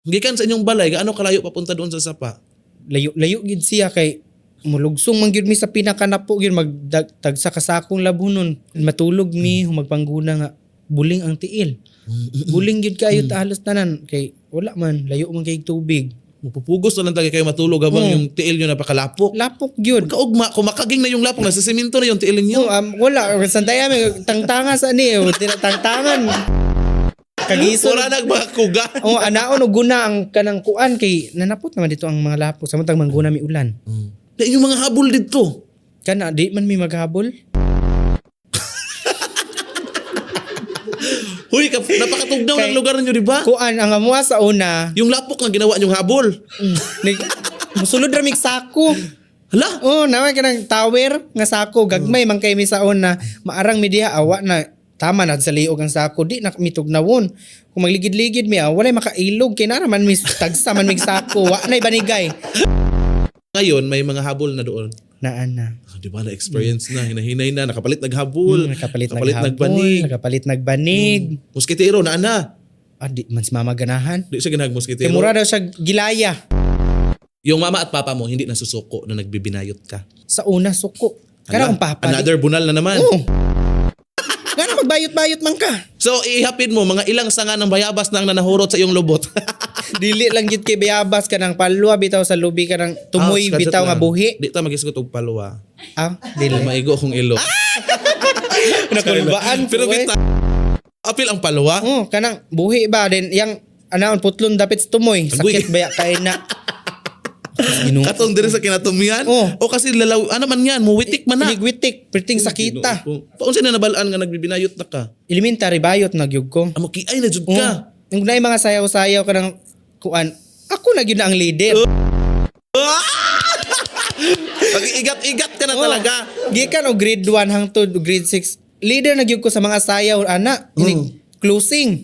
Gikan sa inyong balay, gaano kalayo papunta doon sa sapa? Layo layo gid siya kay mulugsong man gyud mi sa pinakanapo gyud, magtagsa ka sakong labhonon. Matulog mi, magpangguna nga buling ang tiil. Buling gyud kayo ta halos tanan kay wala man, layo man kay tubig. Mapupugos na lang talaga kayo matulog habang yung tiil nyo napakalapok. Lapok gyud. Kaugma, kumakaging na yung lapok, nasa simento na yung tiil ninyo. No, wala santay mi tangtanga sa ni, oh, tangtangan. Kagiso. Wala nagmakakuga. Oh, anaon og guna ang kanang kuan kay nanapot naman dito ang mga lapok samtang mangguna mi ulan. Na inyong mga habol dito. Kana di man mi maghabol. Huy, napakatugnaw ng lugar ninyo, di ba? Kuan ang amuha sa una, Yung lapok nga ginawa niyong habol. Nag, musulod ra mig sako. Hala! Oh, naman kanang tower nga sako gagmay man kay mi sa una, maarang mi diha awa na tama na sa liog ang sako, di na mi tugnawon. Kung magligid-ligid mi, ah, walay makailog kay nara man mi tagsa man mig sako, wa nay banigay. Ngayon, may mga habol na doon. Naan na. Ah, di ba, na-experience na, hinahinay na, nakapalit naghabol, Nakapalit nakapalit naghabol, nagbanig. nakapalit nagbanig. Muskitero, na na. Ah, di man si mama ganahan. Di siya ganahag Kay muskitero. mura daw siya gilaya. Yung mama at papa mo, hindi nasusuko na nagbibinayot ka. Sa una suko. Kana Hala, akong papa. Another bunal na naman. Oo. Kana magbayot-bayot man ka. So, ihapin mo, mga ilang sanga ng bayabas na ang nanahurot sa iyong lubot. Dili lang gid kay bayabas, kanang palwa bitaw sa lubi, kanang tumoy Ah, bitaw nga lang. buhi. Di ta magisgot og palwa. Ah, dili. Maigo akong ilo. Nakulbaan Pero ko, eh. bitaw, apil ang palwa. Oh, kanang buhi ba din yang anaon putlon dapit sa tumoy. Agoy. Sakit baya kay na. Ginoo. Katong diri sa kinatumian. Oh. O kasi lalaw, ano man yan, muwitik man na. Iligwitik, perting sakita. Ginoo ko. Paunsa na nabalaan nga nagbibinayot na ka? Elementary bayot na gyud ko. Amo kiay na jud Oh, ka. yung naay mga sayaw-sayaw kanang kuan, ako na gyud na ang leader. Pag-igat-igat ka na talaga. Gikan og grade 1 hangtod og grade 6, leader na gyud ko sa mga sayaw ana. Inig closing.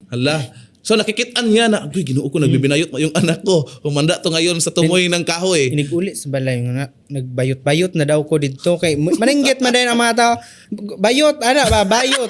Hala. So nakikitaan niya na, "Uy, Ginoo ko, nagbibinayot mo yung anak ko. Humanda to ngayon sa tumoy ng kahoy." Inig uli sa balay nga nagbayot-bayot na daw ko didto kay mananggit man dayon ang mga tao. Bayot ana ba, bayot.